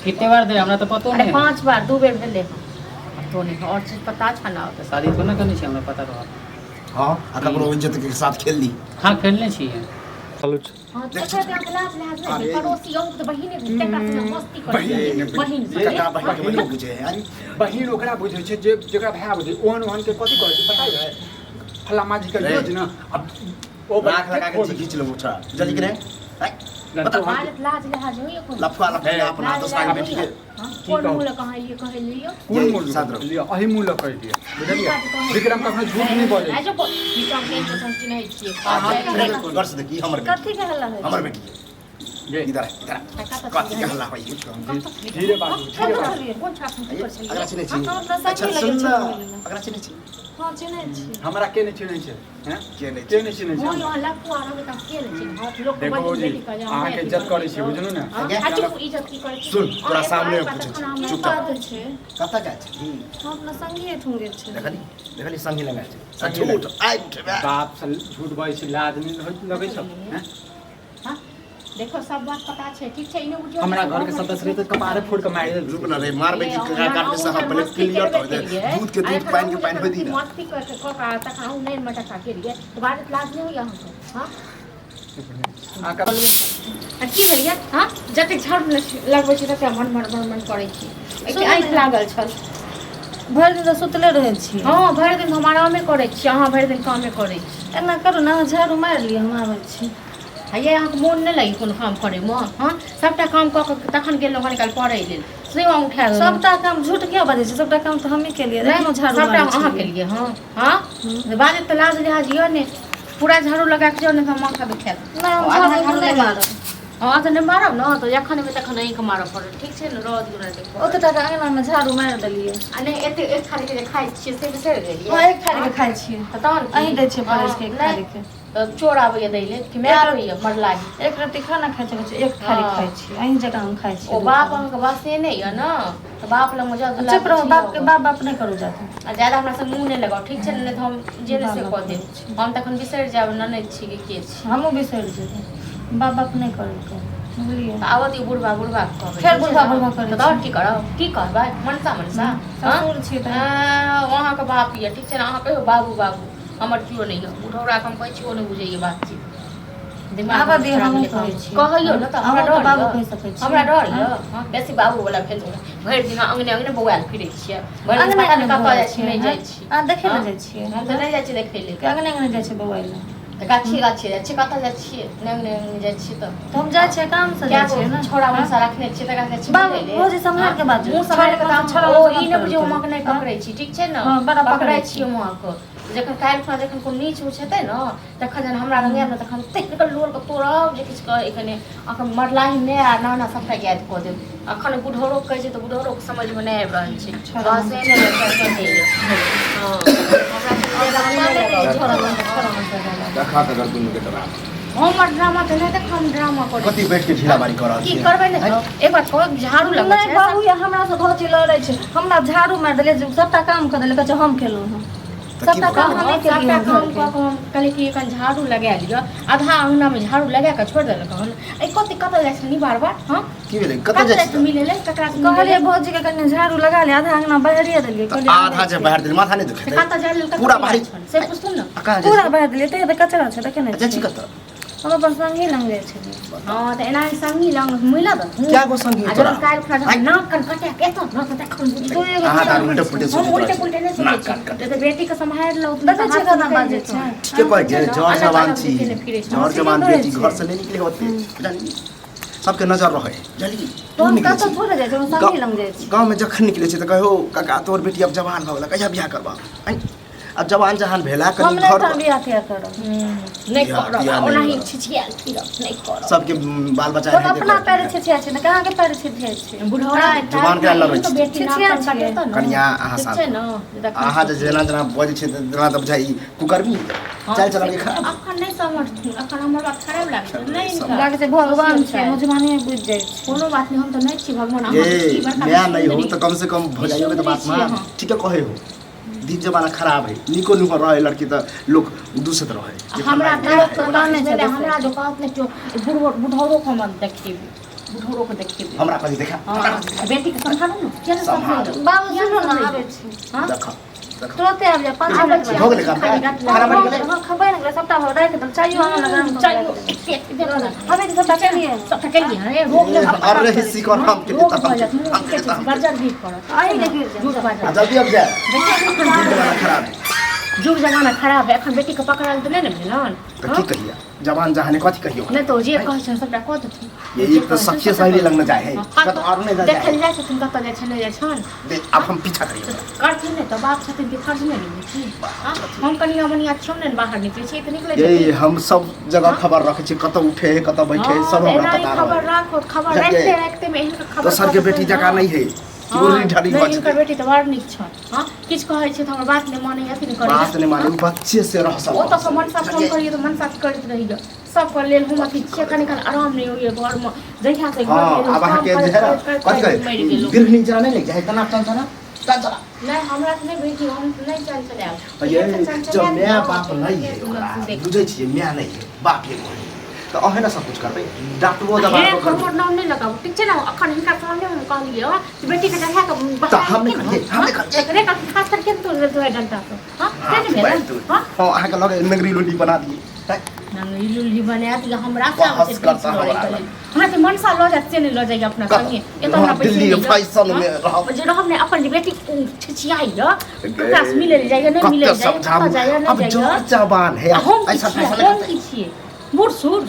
कते बार दे हमरा तऽ पतो अरे नहि है। 5 बार 2 बेर भेलै हँ पतो नहि और चीज पता छ ना। तऽ शादी थोड़ा करने छी, हमरा पता रहल। हाँ, आ ककरो इज्जत के साथ खेल ली। हाँ, खेलने छियै। हाँ, तऽ एकरा तऽ अहाँके लाज लिहाज नहि भेल? पड़ोसी अहूँ तऽ बहिने तकरा संगे मस्ती करै छलियै, बहिन संगे। कका बहिन के बहिन बुझे है, अरे। बहिन ओकरा बुझै छै जे जकरा भाय बुझै। ओहन ओहन के कथी कहै छै पता है? फलामा जी के रे। योजना अब ओ लाख लगा के जी खींच लेबो छोड़ा जल्दी के रे बता। बाजत लाज लिहाज होइए कोनो? लफुआ लफुआ अपना लाज दोसरा के लिहाज बेटी के। होइए? हाँ, कोन मुँह लऽ कहाँ एलियै कहै लियौ? कोन ये, मूल साथ रहो। लिअ, अही मुँह लऽ कहि दिअ, बुझलियै? विक्रम कखनो झूठ नहि बजै आइ छै। जो विक्रम के हम चिन्है छियै। गौर से देखी, हमर बेटी। कथी के हल्ला होइ? हमर बेटी जे इधर आ, इधर आ। कथी के हल्ला होई? धीरे बाजू, धीरे कतऽ बाजू। छलियै? कोन छाप की कर छलियै? अगला चिन्है छी? हम अपना संगी अच्छा लगे सुन छलियै ना, मिलै लए। अगला चिन्है छी? हँ, चिन्है छी। हमरा के नहि चिन्है छै? हैं? के नहि? के नहि चिन्है मोन छै? यहाँ लफुआ रहबै तऽ के नहि चिन्हत? लोक देखो बहिन भौजी, बेटी कहै जे अहाँके इज्जत करै छी, बुझलू ने? हाँ, आ चुप, इज्जत की करै छी? सुन, तोरा और सामने एगो आर पूछै बात, छी। एखन हम चुपचाप। बात छै। कतऽ जाइ छी? हम अपना संगी एहिठाम गेल छलियै। देखली, देखली, संगी लगा छै। संगी झूठ आइ उठेबे। बाप से झूठ बजै छै, लाज नहि लगै छौ? हैं? हाँ, देखो, सब बात पता छै, ठीक छै? ई नहि बुझियौ। हमरा घर के सदस्य रहे तऽ कपारे फोड़ के मारि देल। रुक ना रे, मारबे की काट के साहब, पहले क्लियर कर दे। दूध के दूध, पानी के पानी हो दी ना। मस्ती करके कऽ कऽ तखन अहूँ नहि मटका केलियै तऽ बाजत लाज नहि होइए अहाँके? हाँ। अहाँके आ की भेल? हाँ, जतेक झाड़ू लगबै छी ततेक मन मन मन मन करै छी। एक आँखि लागल छल। भरि दिन तऽ सुतले रहै छी। हँ, भरि दिन हम आरामे करै छी, अहाँ भरि दिन कामे करै छी। एना करू ने, अहाँ झाड़ू मारि लिअ, हम आबै छी। आ ये अहाँके मोन नहि लागि कोनो काम करैमे? हँ, सभटा काम कऽ कऽ तखन गेलहुँ कनि काल पढ़ै लेल, से अहाँ उठा देलहुँ। सबटा काम? झूठ किया बाजै छी? सबटा काम तऽ हमही केलियै। नहि, एखनो झाड़ू सभटा मारै अहाँ छलियै। केलियै? हँ हँ, बाजत तऽ लाज लिहाज यऽ ने? पूरा झाड़ू लगा कऽ जाउ ने तऽ माथा दुखायत। नहि, हम आधा झाड़ू झाड़ू नहि लगा। मारब। हँ, तऽ नहि मारब ने तऽ जखन एबै तखन अहीँके मारऽ पड़त, ठीक छै ने? रह दियौ ने देखो। ओते टाका अङ्गनामे झाड़ू मारि देलियै। आ नहि, एते एक थारी के जे खाइ छियै से बिसरि गेलियै? हँ, एक थारीके खाइ छियै। तऽ तहन की? अहीं दै छियै परसि के एक हँ, थारीके। नहि, तऽ चोर आबैया दै लेल कि माय आबैया मरलाही? एक रत्ती खाना खाइ छियै, एक थारी हँ। खाइ छियै, अहीं जकाँ हम खाइ छियै ओ दू बाप थारी। अहाँके बसे नहि यऽ ने तऽ बाप लग जाउ। चुप रहू, बापके बाप बाप नहि करू जादा। आ ज्यादा हमरा से मुँह नहि लगाउ, ठीक छै ने? नहि तऽ हम जे नहि से बाप कऽ देब। हम तखन बिसरि जायब ननैद छी कि के छी। हमहूँ बिसरि जेबै। बाप बाप नहि करैके, बुझलियै? तऽ आबऽ दियौ बुढ़बा, बुढ़बा के कहबै। फेर ठीक छै बुढ़बा ने? बुढ़बा करै तऽ तहन की करब? की कहबै? मनसा मनसा? हँ? ससुर छी तऽ। अहाँके बाप यऽ, ठीक छै ने? अहाँ कहियौ बाबू बाबू, हमर केओ नहि यऽ। बुढ़ौराके हम कहै छी, ओ नहि बुझैए बातचीत, दिमाग आबऽ दियौ, खराब हमहूँ भेलै। कहै छी। कहियौ ने तऽ हमरा अहूँ तऽ डर बाबू यऽ? कहि सकै छी। हमरा डर यऽ? हँ, बेसी बाबू वाला भेल। भरि दिन अङ्गने अङ्गने बौआयल फिरै छियै भरि दिन। अङ्गने पता नहि अङ्गने कतऽ बौआइ जाइ छी, छियै, नहि हँ? जाइ छी। अहाँ देखै लए हँ? जाइ छियै? हम तऽ नहि जाइ छियै देखै लेल। कि अङ्गने अङ्गने जाइ छै बौआइ लए? तऽ गाछी गाछी जाइ छियै, कतऽ जाइ छियै? नहि, अङ्गने अङ्गने जाइ छियै तऽ। तऽ हम जाइ छियै, काम से जाइ कए गो छियै ने। छौड़ा मुसा रखने छियै तकरा जाइ छियै बाबू, मिलै लेल? भौजी, सम्हारि के बाजू। मुँह सम्हारि के तऽ छौड़ा ओ मुसा ई नहि बुझियौ पकड़ै। हम अहाँके नहि पकड़ै छी, ठीक छै ने? हँ, बड़ा पकड़ै पकड़ै छी हम अहाँके। जखन काल्हि खुना जखन कोनो नीच ऊँच हेतै ने तखन जहन हमरा लग आयब ने तखन ताकि कऽ लोलके तोड़ब जे किछु कहै कने अहाँके मरलाही नहि आ नाना सभटा याद कऽ देब। अखन बुढ़ौरो कहै छै तऽ बुढ़ौरोके समझमे नहि आबि रहल छै। बस एहने नहि। हँ, हमरा देखा तऽ दुनू के ड्रामा। हमर ड्रामा तऽ नहि देख, हम ड्रामा करै कथी बैठ के ढीला बारी कऽ रहल की छियै? करबै? नहि तऽ एक बात कहू, झाड़ू लगबै नहि छै। बाबू, ये हमरा से भौजी लड़ै छै। हमरा झाड़ू मारि देलियै, सबटा काम कऽ देलियै, कहै छै हम केलहुँ हँ। तऽ की सबटा भऽ काम गेल? हमे केलियै सबटा हँ काम घरके। कऽ कऽ हम कहलियै कि कनि झाड़ू लगा लिअ। आधा अङ्गनामे झाड़ू लगा कऽ छोड़ि देलक हन। एहि कथी कतऽ जाइ छली बार बार? हँ, की भेलै? कतऽ कतऽ जाइ जाइ छी? छी मिलै लेल? ककरा से मिलै कहलियै लेल? भौजी के कनि झाड़ू लगा ले, आधा अंगना बहरिए देलियै। तऽ कहलियै आधा जे बाहर देली, माथा नहि से दुखेतै? कतऽ जाइ लेल कतऽ पूरा जाइ बाहरी छल से पुछथुन ने। आ कहाँ जाइ पूरा छी? बहर देलियै तैयो तऽ कचरा छै, देखे नहि जाइ छी छियै? कतऽ? हम अपन संगी लग जाइ छलियै। हँ, तऽ एना संगी लग मिलऽ दहूँ। क्या गो संगी आ तोरा? जखन काल्हि खुना जखन नाक कान कटा के एतौ ने तऽ तखन बुझबै। दुइए गो अहाँ तऽ तीन उल्टे पुल्टे हम सोचैत उल्टे रहै पुल्टे नहि छी। सोचै नाक कान छी कटे। तऽ बेटीके सम्हारि लौ। देखै छियै केना बाजै छै। ठीके कहै छै, जर जवान छी, जर जवान कहै बेटी छै। घर से नहि निकले होते, बुझलियै? सबके नजर रहै, बुझलियै? तू तऽ हम निकलै कतऽ छी थोड़े जाइ छी, हम संगी लग जाइ छी। गाँवमे जखन निकलै छै तऽ कहो काका, तोहर बेटी आब जवान भऽ गेलै, कहिया बियाह करबा? आँय? आब जवान जहान भेला हम कनि नहि घर तऽ बियाह तियाह करब। नहि बियाह करब। तियाह नहि ओनाही करब। छिछियाल फिरब, नहि करब। सबके बाल बच्चा हम एनाहिते अपना करत। पैर छिछिया छै ने, कहाँके पैर छिछिया छै? बुढ़ौरा जुबान के लड़ै छै। बेटी नाक छिछिया कान छियै। कटेतौ ने। कनिया, अहाँ ठीक शान्त छै ने? देखै अहाँ जे जेना जेना बजै छै तेना तऽ बुझाइ ई कुकर्मी हँ, चालि चलन के खराब। अखन नहि समझथुन, अखन हमर बात खराब लागै छै नहि हिनका। लागै छै भगवान छै, मुजमानिये बुझि जाइ छै। कोनो बात नहि, हम तऽ नहि छी भगवान, ये अहाँ तऽ छी बड़का नया नहीं हो सुन्दरी। तो कम से कम भौजाइयों के तो बात सुन्दरी मान। छियै अहाँ। ठीक है, कहे हो दिन जमाना खराब है, निको निको रहे लड़की तो लोग दूषित रहे जे हमरा फलाना लोक है, तऽ ओना नहि है। छलै, हमरा जो कहत ने केओ बुढ़ो बुढ़ौरो के हम देखेबै। बुढ़ोरो के देखेबै। हमरा कथी देखा? हँ, बेटी के सम्हारू ने, किया ने सम्हारू। सम्हारू? बाबू सुनू ने, आबै छी। हँ? देख देख। तुरते आबि जाए, 5 आबै मिनट। छी। भऽ गेलै काम? खाली राति खाना बनि गेलै? हँ, खबै ने गेलै, सबटा राखि देल, चाइयो अहाँ लग गरम कऽ चाइयो राखि एते एते देखो ने। देल। हमे तऽ सबटा केलियै। सबटा केलियै हँ, रोग ने। अरे हिस्सी कर हम के रोग देता, भऽ जायत, हम मुँह के के देता। बर्जर भी करत। अहीं के गिर जायत। झूठ बाजत। आ जल्दी आबि जाए, देखियौ, जुग जमाना खराब है। जुग जमाना खराब है, एखन बेटी के पकड़ल तऽ नहि ने भेलन? तऽ की कहिया, जवान जहाने कथी कहियो? नहि तऽ ओ जे कहै छनि सबटा कऽ देथिन। ये एक तऽ सखिए सहेली लग न जाए है, कतौ आरो नहि जाए। देखल जाइ छथिन कतऽ जाइ छै, नहि जाइ छनि। दे, आब हम पीछा करियो। करथिन नहि तऽ बाप छथिन कि फर्ज नहि निभेथिन? हँ? हम कनिया मनिया छियौ ने, बाहर निकलै छियै तऽ निकलै ये छथिन। हम सब जगह खबर रखै छी, कतऽ उठे है, कतऽ बैठे है, सब हँ, हमरा एना ही पता खबर रहै। राखो, खबर बुझलियै? राखते राखते मे एहन खबर दोसर के कऽ बेटी देतै जकाँ ने। नहि है कि हँ, उड़ी ढड़ी नहि, भऽ हिनकर जेतै। बेटी तऽ बड़ नीक छनि। हँ, किछु कहै छै तऽ हमर बात नहि मानैए, अथी नहि करैए। बात नहि माने, ओ बच्चे से रहसल। ओ तऽ मनसा फोन बुझलियै? करियै तऽ मनसा करैत रहैए सबके लेल। हम अथी छियै, कनि कनि आराम नहि होइए घरमे, जहिया से घर हँ, एलहुँ, आब काम अहाँके करैत जे है करैत ने करैत कथी करैत मरि कहै गेलहुँ। दीर्घ नींद नहि लागि जाइ, तना चल चला। नहि, हमरा तऽ नहि भेटी, हम तऽ नहि चल चलायब। ये जब माय बाप नहि है ओकरा, बुझै छियै, माय नहि है, बाप एगो है, तऽ अहें ने सब कुछ करबै, डाँटबो हे दबाबो करबै। हमर नाम नहि लगाबू, ठीक छै ने? अखन हिनका सामने हम कहलियै जे बेटीके चढ़ा कऽ तऽ हम नहि करियै, हम नहि करियै। रे खास करके तोड़ देल डंटा से। हँ, से नहि भेलै? हँ, हँ, अहाँके लगे नगरी लोली बना दिए। नंगरी लुल्ही बना दिअ हमरा से। बहस आबै छै करता बीच लड़ै हमरा के लग। लेल। हमरा से मनसा लऽ जायत से नहि लऽ जाइए अपना कतऽ? संगे, एतऽ हमरा पैसे दिल्ली नहि यऽ। फैशन मे हँ? रहब। जे रहब ने, अपन जे बेटी छिछियाइए, ककरा से मिलै लए जाइए, नहि मिलै कते लए जाइए, समझाबू कतऽ जाइए, नहि अब जाइए। जर जवान है। आ हम की ऐसा छियै? फैशन हम की छियै? बूढ़ सूढ़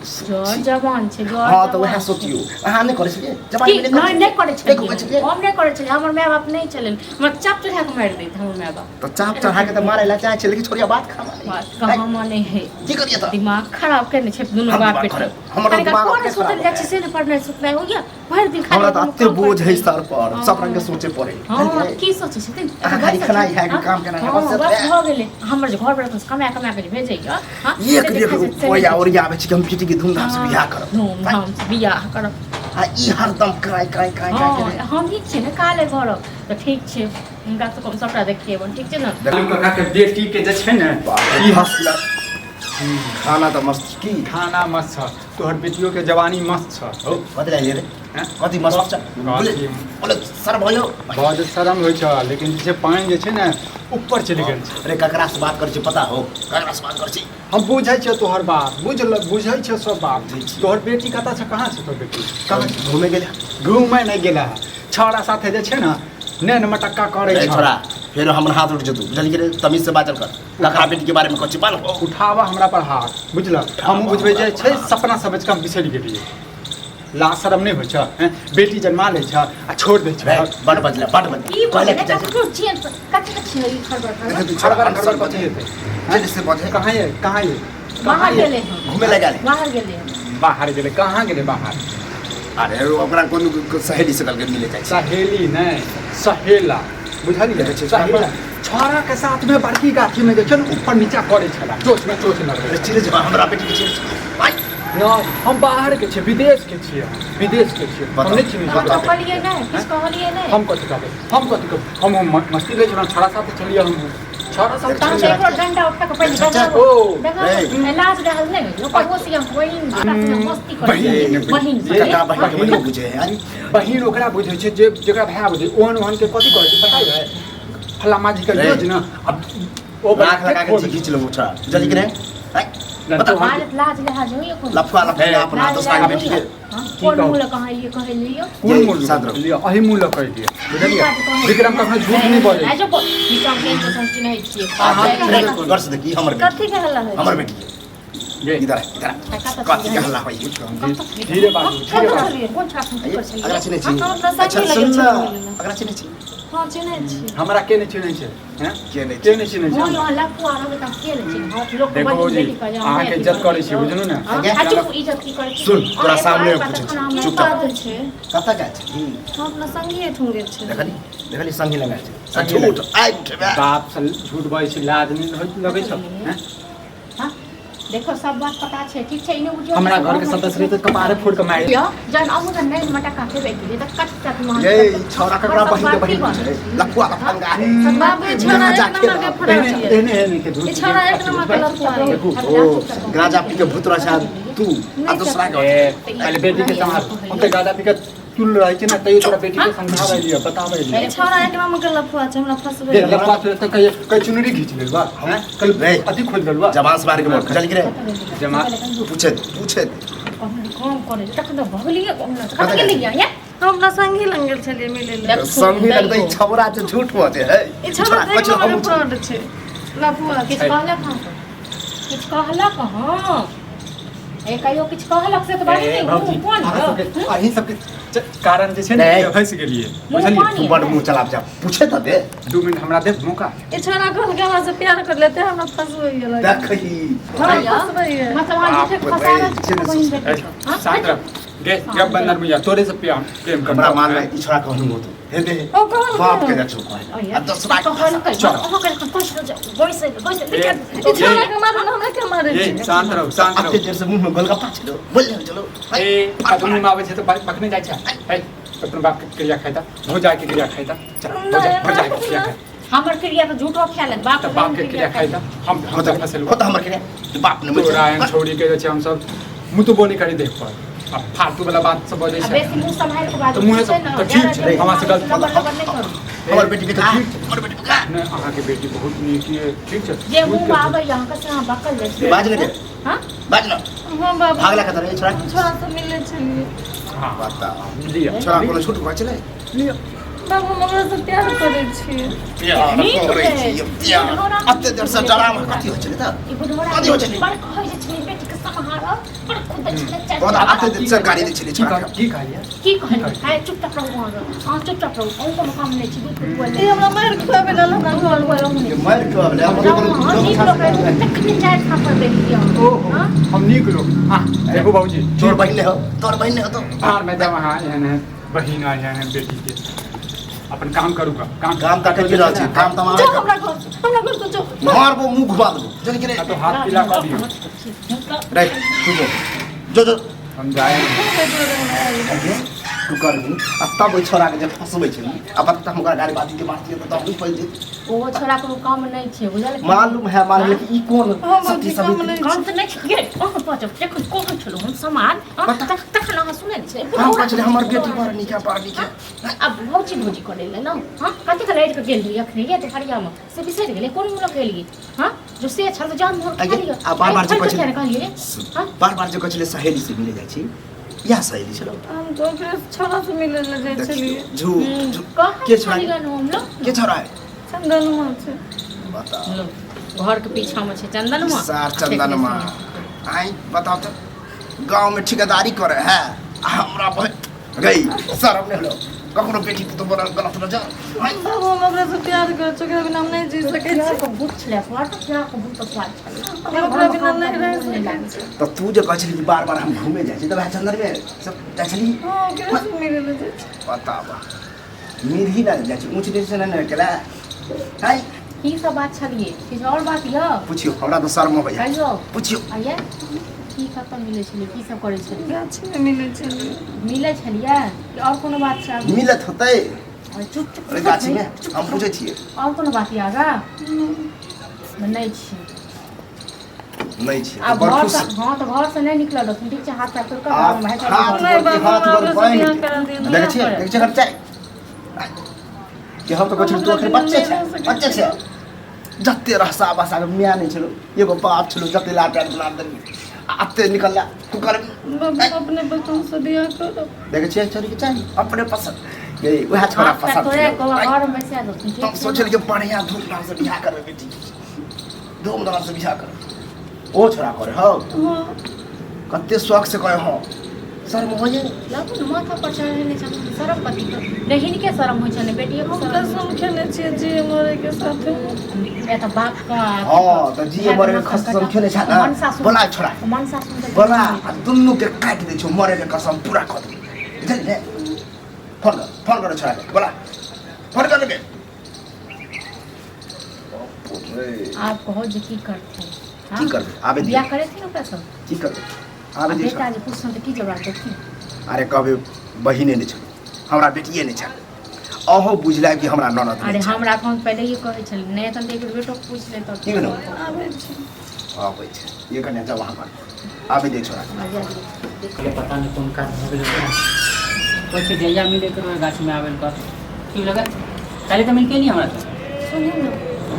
जर जवान छै, जर हँ, तऽ जवान वएह छै। सोचियौ, अहाँ नहि करै छलियै जवानी की मे? नहि, नहि करै नहि करै छलियै। छलियै। हम नहि करै छलियै, हमर माय बाप नहि छलै, हमरा चाप चढ़ा कऽ मारि दैत हमर माय बाप। तऽ चाप चढ़ा के तऽ मारै ला चाहै छै, लेकिन छोड़िया बात खामा बात कहाँ माने है? की करियै तऽ? दिमाग खराब केने छै दुनू हम बाप दिमाग बेटी। खराब- हमर तऽ कनिका दिमाग कोन अपने सुतल खराब जाइ छै से नहि, पढ़नाइ सुतनाइ होइया भरि दिन खाली हमरा तऽ कोनो एते काम बोझ करैत है रही। सर पर, सब रंग के सोचे पड़े। हँ, की सोचै छथिन? अहाँ खाली खेनाइ खाय के काम केनाइ है, हँ, बस बस एतबे। भऽ गेलै। हमर जे घर पर कमा कमा के जे भेजैया, हँ, एक से एक देखै छै, से रुपैआ नहि। ओरियाबै छी कि हम बेटी के धूमधाम से बियाह करब। धूमधाम से बियाह करब। आ ई हरदम क्राइ क्राइ क्राइ क्राइ हँ करे। हम ठीक छियै ने काले करब तऽ ठीक छै, हुनका सबके हम सबटा देखेबनि, ठीक छै ने? लालू काका के बेटी के जे छै ने ई हंसला खाना तऽ मस्त की? खाना मस्त छ, तोहर बेटियो के जवानी मस्त छ। हौ, कथी लागिए रे? हैं? कथी मस्त छ? बोले कथी? बोले सर भयो। बड शरम होइ छ, लेकिन जे छै पानि जे छै ने ऊपर चलि गेल छै। अरे, ककरा से बात करै छी, पता हो ककरा से बात करै छी? हम बुझै छियै तोहर बात, बुझल, बुझै छियै सब बात। बुझै छियै। तोहर बेटी कतऽ छै? कहाँ छै तोहर बेटी, कहाँ छै? घूमे गेलै। घूमे नहि गेला, छौड़ा साथे जे छै ने नैन मटक्का करै रे छै। छोड़ा, फेर हमर हाथ उठ जेतौ, बुझलियै रे? तमीज से बाजल कर, ककरा बेटी के बारे में कहै छी बाल हो। उठाबऽ हमरा पर हाथ, बुझलक? हमहूँ बुझबै जे छै सपना समझ कऽ हम बिसरि गेलियै। लाज शरम नहि होइ छ? हैं? बेटी जन्मा लै छ आ छोड़ि दै रे छ। बड बजले, बड बजले। की कहले बोलले? कि जाइ छै। ककरो छियै, कथी के छियै ई खड़बड़ खड़बड़? देखै तू छोड़ा, खड़बड़ अनसर खड़बड़ कथी बजे हेतै? जे से बजे। कहाँ ये, कहाँ ये, कहाँ बाहर ये? गेलै हन। घूमे लए गेलै। बाहर गेलै हन। बाहर गेलै? कहाँ गेलै बाहर? अरे, ओकरा कोनो सहेली से कहलकै मिले जाइ छै। सहेली नहि, सहेला, बुझलियै? देखै छियै, सहेला छौड़ा के साथ में बड़की गाछी में जे छै ने ऊपर नीचा करै छला, चोच में चोच लगबै अरे छला। चिड़ै छै हमरा बेटी के, चिड़ै छै भाइ। नहि, हम बाहर के छियै, विदेश के छियै, हम विदेश के छियै, हम बताउ, नहि चिन्है हम छियै। तऽ कहलियै नहि, किछु कहलियै नहि। हम कथी कहबै, हम कथी कहबै? हम मस्ती लै छलहुँ, छौड़ा साथे छलियै, हम छौड़ा साथे तहन तऽ छलियै। एकरो डंडा उठा कऽ पहिले अच्छा, दगाबो। ओ दगाबो। रे। लाज रहल नहि, लोक पड़ोसी हम बहिन हमरा संगे मस्ती करै बहिन, छै। बहिन संगे। कका बहिन के बहिन बुझे है। बहिन ओकरा बुझै छै जे जकरा भाय बुझै। ओहन ओहन के कथी कहै छै पता है? फल्ला माझी के रे। योज ने अब ओ लाख लगा के खींच लेबो छोड़ा, बुझलियै कि नहि? आँय, बता। बता। लाज लाज लिहाज होइए कोनो? लफुआ लफुआ अपना लाज दोसरा के लिहाज बेटी के होइए? हाँ? की कोन कहू? मुँह लऽ कहाँ एलियै कहै लियौ? कोन ये, मूल शांत रहू। लिअ, अही मुँह लऽ कहि दिअ, बुझलियै? विक्रम कखनो झूठ नहि बजै। आइ जो विक्रम के हम चिन्है छियै। अहाँ गौर से देखी, हमर बेटी। कथी के हल्ला होइ छै? हमर बेटी गे, इधर आ, इधर आ। कथी के हल्ला होई? धीरे बाजू, धीरे बाजू। कोन छोरा संग की करै छलियै? अगला चिन्है छी? हम अपना संगी अच्छा लगे सुन छै न, घूमै लए। अगला चिन्है छी? हँ, चिन्है छी। हमरा के नहि चिन्है छै? हैं? के नहि? के नहि चिन्है छै मोन हमरा? वहाँ लफुआ रहबै तऽ के नहि चिन्हत? लोक देखो बहिन जी, बेटी कहै जे हम अहाँके नहि इज्जत अथी करै छी, बुझलू ने? हाँ? आज्ञा। आ चुप, इज्जत की करै छी? सुन, तोरा अहाँ सामने एगो आइ पूछै तखन छी। हम चुप। बात छै। कतऽ जाइ छी? हम अपना संगी एहिठाम गेल छै। देखली, देखली, संगी लग छै। संगी लग। झूठ आइ उठेबे। बाप से झूठ बजै छै, लाज नहि होइत लगै छै? हैं? हाँ? देखो, सब बात पता छै, ठीक छै? इने बुझियौ। हमरा घर के सदस्य रहे तऽ कपारे फोड़ के मारि। यौ, जहन अहूँ जहन नहि मटक्का खेबै के तऽ कट तक वहाँ। ये छौड़ा ककरा बहिन के बहिन बुझे लफुआ लफंगा है। बाबू, ई छौड़ा एक नंबर के फराक एहने छै। एहने एहने के झूठ। ई छौड़ा एक नंबर के लफुआ है। देखू ओ गांजा पी के भूत रहा छै। तू आ दोसरा के ए पहिले बेटी के सम्हार। हम तऽ गाजा पी के तुल रहै छै ने, तैयो तोरा बेटी के समझाबै लिअ, बताबै लिअ। ई छौड़ा एक नंबर के लफुआ छै, हमरा फंसबै दे लफड़ा से तऽ कहिए कहीं चुनरी घीच लेल बा हैं, कल रे। अथी खोल देल बा। जबान से मार के बोल चल के रे। जमा पूछे पूछे। काम करे तखन तऽ भगलियै कतऽ गेलियै या? हम अपना संगी लग गेल छलियै मिलै लए। संगी लगतै ई छौड़ा जे झूठ बजे है। ई छौड़ा कहै एक छै नंबर हम के फ्रॉड छै, लफुआ किछु छै। कहलक हँ? किछु कहलक हँ? ए कहियो किछु कहलक से तऽ बाजू ए ने। भौजी, मुँह कोन अहाँ यौ? सबके अहीं सबके कारण जे छै ने नहि। फँसि गेलियै, मुँह बुझलियै? पानी। तू बड़ मुँह चलाब जा, पूछे तऽ दे। 2 मिनट हमरा दे मौका। ई छौड़ा कहलकै हमरा से प्यार कर लेते, हमरा फंसबै गेलै। देखही। हमरा फंसबै है। मतलब अहाँ झूठे बाप फंसा रे, रहल छी बहिन ए, बेटी। हाँ? शांत रह गे, गप बंदर मिया, तोरे से प्रेम प्रेम कर। हमरा मान ले ई छोड़ा कहलू हो तू हे दे। ओ कहलकै। बाप के जाछो कहले आ दोसरा के कहलकै चल। अहाँ के पैसा बैसे बैसे ए, ई छौड़ा के मारू ने, हमरा के मारै ए छै? शांत रहो, शांत अते रहो। देर से मुंह में गोलगप्पा छलो, बोल ले चलो। ए कतौ मुँह में आबै छै तऽ पकने जाइ छै। ए अपन बाप के क्रिया खाइता, भौजाई के क्रिया खाइता, चल भौजाई, भौजाई के क्रिया खाइ। हमर क्रिया तऽ झूठो खा लेत बाप। तऽ बाप के क्रिया खाइता, हम हम तऽ फंसेलु। हो तऽ हमर के बाप ने तोरा एहन छौड़ी के जे छै हम सब मुतबो नहि करी देख पर, आ फालतू वाला बात सब बजै आ छै। बेसी मुँह सम्हारि कऽ बाजू। तऽ मुँहे छै ने, तऽ ठीक छै, ज्यादा हमरा से गलत लबर लबर नहि करू। हमर बेटी के तऽ ठीक छै। हमर बेटी के नहि, अहाँके बेटी बहुत नीक ये, ठीक छै। जे मुँह में आबै अहाँके से अहाँ बकल जाइ छी। बाज ने के हाँ? बाज ने। हाँ बाबू। भागला कतऽ रे छोड़ा? हम छोड़ा से मिले छलियै। हाँ बता लिअ। छोड़ा कोनो झूठ कहै छलै? लिअ। बाबू, हम ओकरा से प्यार करै छियै। प्यार नीक करै छै। छियै प्यार। अते देर से डरामा कथी होइ छलै तऽ? ई बुढ़ोरा कथी होइ छलै? बड़ कहै जे छलै बेटीके सम्हारऽ, बड़ खुदै छलै चारि। बहुत अते देर से गाड़ी दै छलै की छोड़ा के। की कहलियै? की कहलियै? हाय, चुपचाप रहू अहाँ, अहाँ चुपचाप रहू, अहूँ कोनो काम नहि छै, दूध दूध। ई हमरा मारि खुआबै लेल हमरा घर ये मारि के आबले हम अहाँ नीक लोक रहू, तखने चारि थापड़ देलियै अहाँ। ओहो, हाँ? हम नीक लोक। हाँ देखू बाबूजी, तोर बहिन ने हो, तोर बहिन ने हो तो बाहर में जब अहाँ एहन एहन बहिन आ एहन एहन बेटी के अपन काम करूँगा, काम काम तऽ करि रहल छी, काम तऽ जो हमरा घर से, हमरा घर से जो। मारबो मुंह घुमा देबो चल के रे। तो हाथ पीला कर दियौ। रे तू जो जो जो हम जाए। तू करबी आ तब ओहि छोड़ा के जे फंसबै छै आ पता हम ओकरा गाड़ी बाती के मारतियै तऽ तब पैस जेत। ओहो छोड़ा कोनो काम नहि छै, बुझल? मालूम है, मालूम है कि ई कोन हाँ सती बाबूजी, काम सवित्री नहि काम छै। तऽ नहि छै। अहाँ बजब जखन कहै छलहुँ हम सामान, हाँ, तखन अहाँ सुनै नहि छलै। हम कहै छलै हमर बेटी बड़ नीक है, बड़ नीक है। आब भौजी भौजी करै लए ने, हाँ, कतेक लड़ि कऽ गेल रहियै अखने ये दुपहरियामे से बिसरि गेलै? कोन मुँह लऽ कऽ एलियै? हाँ, जो से छल तऽ जान मोर खा आगे, लिअ। आ बार बार जे कहै छलै कहलियै, हाँ? बार बार जे कहै छलै सहेली से मिले जाइ छी, इएह सहेली छलौ? हम तऽ ओकरे छोड़ा से मिले लए जाइ छलियै। झूठ झूठ। कहाँ के छोड़ा? छलियै हम लोग? के छोड़ा है? चंदनमा छै। बताओ। लो, घर के पीछा में छै चंदनमा। सार चंदनमा आई बताओ तो गांव में ठेकेदारी करे है आ हमरा गई शरम नहीं होलो ककरो बेटी पुतोह बनल गलत नजर आई। बाबू, हम ओकरा से प्यार करै छी, ओकरा बिना हम नहि जी सकै प्यार छी। के भूत छलै स्वाद, प्यार के भूत स्वाद छलै। हम ओकरा बिना नहि रहि सकै छी। तऽ तू जे कहै छली कि बार बार हम घूमे जाइ छी, तऽ वएह चंदन में सब जाइ छली? हाँ, ओकरे से मिले लए जाइ छी। बताबा मिरही ना जाइ छी, ऊँच नीच नहि ने केला हाय। की सब बात छलियै? किछु आओर बात यऽ? पुछियौ, हमरा तऽ शर्म अबैया। कहियौ। पुछियौ। आइए की कतऽ मिलै छलियै, की सब करै छलियै? गाछी मे मिलै छलियै। मिलै छलियै कि आओर कोनो बात छै आगू? मिलत होतै। और चुप चुप। अरे गाछी में हम पूछै छियै। आओर कोनो बात यऽ आगा? नहि छी। नहि छियै आब बड़ घर खुश। से, हाँ, तऽ घर से नहि निकलल रहथिन, ठीक छै? हाथ पैर तोड़ि कऽ हाथ घरमे भागि हाथ नहि गोर बाबू, हाथ हमरा गोर ओकरा से बान्हि बियाह के। करा दियौ। देखै छियै, देखै छियै एकर चालि कि हम तऽ कहै छियै तू एखन बच्चे छै, बच्चे छै, जते रहसा बसा के माय नहि छलो, एगो बाप छलो, जते लाड प्यार दुलार देलही आ अते निकलला तू कर। बाबू, अपने पसंद से बियाह करब। देखै छियै छोरी के चाही अपने पसंद, ये उएह छोरा हाथ पैर पसंद तोड़ि छलो। कऽ घरमे बैसा देथिन, ठीक हम छै? सोचल कि बढ़िया धूमधाम से बियाह करबै बेटी के, धूमधाम से बियाह करबै। ओ छोरा करे हौ? हाँ। कते शौक से कहे हौ, शर्म होइए? लगू ने माथा पर चढ़ेने छथिन, शरम कथी के? नहि हिनके शरम होइ छनि, बेटिए हम के शरम कसम खेने छियै जे मरे के साथे। ए तऽ बाप का हँ तऽ जिए मरे के कसम खेने छै ने, बोला छोरा। मनसा सुन। बोला आ दुन्नू के काटि दै छौ, मरे के कसम पूरा कऽ देबै, बुझली ने? फोन कर, फोन कर छोरा के, बोला, फोन कर के। आब कहो जे की करथिन, हाँ? की करबै? आबे दियौ। बियाह करेथिन ओकरा सब? की करबै, आबे दियौ बेटा छोरा। जे पुछतन तऽ की जवाब देथिन? अरे कहबै बहिने नहि छल हमरा, बेटिए नहि छल, अहूँ बुझला कि हमरा ननद अरे नहि छल। हमरा एखन पहिले ही कहै छलै नहि, एखन तऽ एक बेर बेटो के पूछि लेतौ। की भेलौ? आबै छी। आबै छै ये कने जाओ वहाँ पर आबे दे छोरा के पता नहीं कोन काज भऽ गेलै ओकरा। कहै छै जहिया मिले के रहे गाछीमे आबै लए कर की लगत काल्हि तऽ मिलके नहीं हमरा तऽ सुनही ने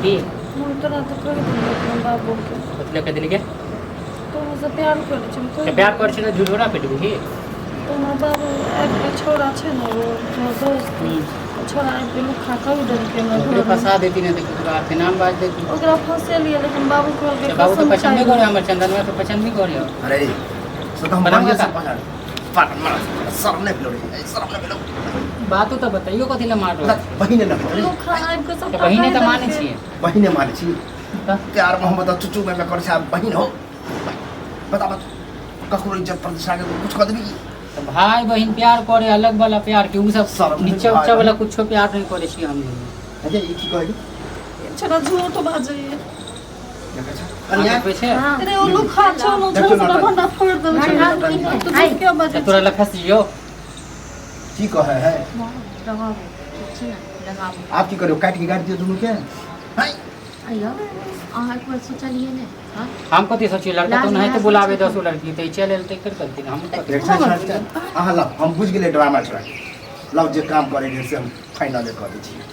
की हम तोरा तऽ कहि देलियै अपना बाबूके कथी लए कहि देलियै तू हमरासँ प्यार करै छै हम तऽ कहि प्यार करै छै तऽ झूठोरा पिटबही तऽ हमर बाबू आबि कऽ छौड़ा छै ने ओ हमर दोस्त ओ छौड़ा आबि कऽ लुक्खा कहि देलकै हमरा ओकरे घरमे फंसा देती नहीं तऽ ककरो आपके नाम बाज देती ओकरा फंसेलियै लेकिन बाबू कहलकै तऽ बाबू तऽ कसम पसंद खाइ नहीं करे हमर चंदनवा तऽ पसंद नहीं करे अरे से तऽ हम बनाउ बढ़िया से काका। पहचान पर मरा शर्म नहि भेलो रे शर्म नहि भेलो बातो तऽ बतैयो कथी लए मार रहल छै बहिने नहि भेलो रे लुक्खा आबि कऽ तऽ सबटा बहिने कहि तऽ मानै देलकै छियै बहिने मानै छी तऽ प्यार मोहब्बत चुचू में कर छै बहिन हो बता बता ककरो इज्जत प्रतिष्ठा के कुछ कऽ देबी तऽ भाई बहिन प्यार करे अलग वाला प्यार के उ सब शर्म नहीं नीचा भाई उच्चा वाला बहिन। कुछो प्यार नहीं करे छी हम दुनू अरे ई की कहली छौड़ा झूठ बाजैए देखै छ अहाँ कन्या देखबै छै हँ अरे ओ लुक्खा छौ ने देखियौ छौड़ा नाटक। भंडा फोड़ि देलकै नाटक। तू झूठ किया बाजै तऽ तोरा लए फँस जियौ की कहै है लगाबू ठीक छै ने लगाबू आप की करियो काटि के गाड़ि दियौ दुनू के हाय अइयो अहाँ एक बेर सोचलियै ने हँ हम कथी सोचिए लड़का तो लाज नहीं तो लाज बुलावे सोचै दस गो लड़की तऽ ई चलि एल तऽ एकर गलती ने हम कथी देख छै अहाँ लाउ हम बुझि गेलियै ड्रामा छोड़ा लाउ जे काम करे के से हम फाइनले कऽ दै छियै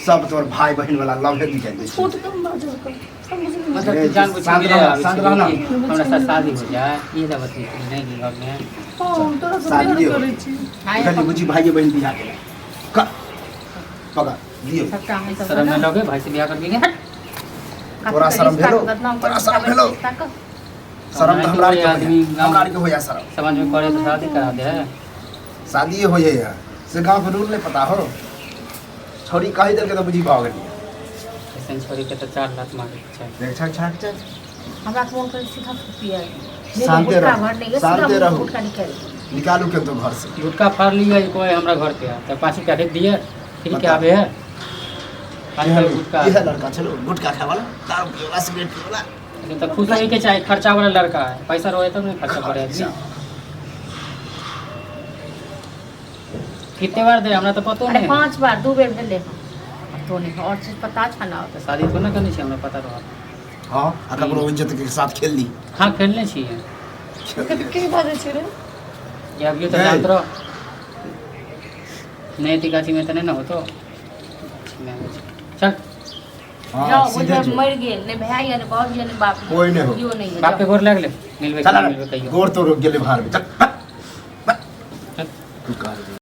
सब तोर भाई बहिन वाला लव हे निकालि दै छियै झूठ कम बाजल कर समझ नहीं मतलब तू जान बुझ शांत के रहना, आबै शांत छी रहना। कि हमरा साथ शादी हो जाए ये दबत नहीं कि घर में हाँ हम तोरा से प्यार शादिये हो। करै छी गली बुझी भाई बहिन बियाह केला कर पकड़ दियौ सबटा अहाँ सब शर्म नहीं लगे भाई से बियाह कर के तोरा शरम भेलो? तोरा शरम भेलो? शरम तऽ हमरा आरके आदमी होइया हमरा आरके होइया शरम समझ में करे तो शादी करा दे शादी होइए है से गाँव के रूल नहीं पता हो छौड़ी कहि देलकै तऽ बुझी भऽ गेलियै ऐसन छोड़ी के तो 4 लाख मांगे के चाही देख छक छक छक हमरा तऽ मोन करै सीधा पिए शान्ते रहू, भरने शान्ते रहू। गुटखा निकालि निकालू के तो घर से गुटखा फाड़ लिया कोई हमरा घर पे तो 5 रुपया दे दिए फिर के बता। आवे है 5 रुपया गुटखा इहे लड़का चलो गुटखा खाए वाला दारू पिए वाला सिगरेट पिए वाला लेकिन तो खुश होए के चाहे खर्चा वाला लड़का है पैसा रहे तब नहीं खर्चा करे आदमी कितने बार दे हमरा तो पतो अरे नहीं 5 बार 2 बेर भेलै हँ पतो नहीं और चीज पता छ ना तो शादी तो ना करनी छै हमरा पता रहा हाँ आ ककरो इज्जत के साथ खेल ली हाँ खेलने छियै की बाजै छी रे ये अभियो तो नहीं। जानत रहो नहीं थी गाछी में तो नहीं ना हो तो चल हाँ जाओ सीधे बुझबै जो। मरि गेल नहि भाय यऽ नहि बाबू यऽ नहि बाप यऽ कोई नहीं हो। केओ नहि यऽ बाप के जाओ। गोर लागले मिलबे चल मिलबे कहियो गोर तो रुक गेले बाहर में चल।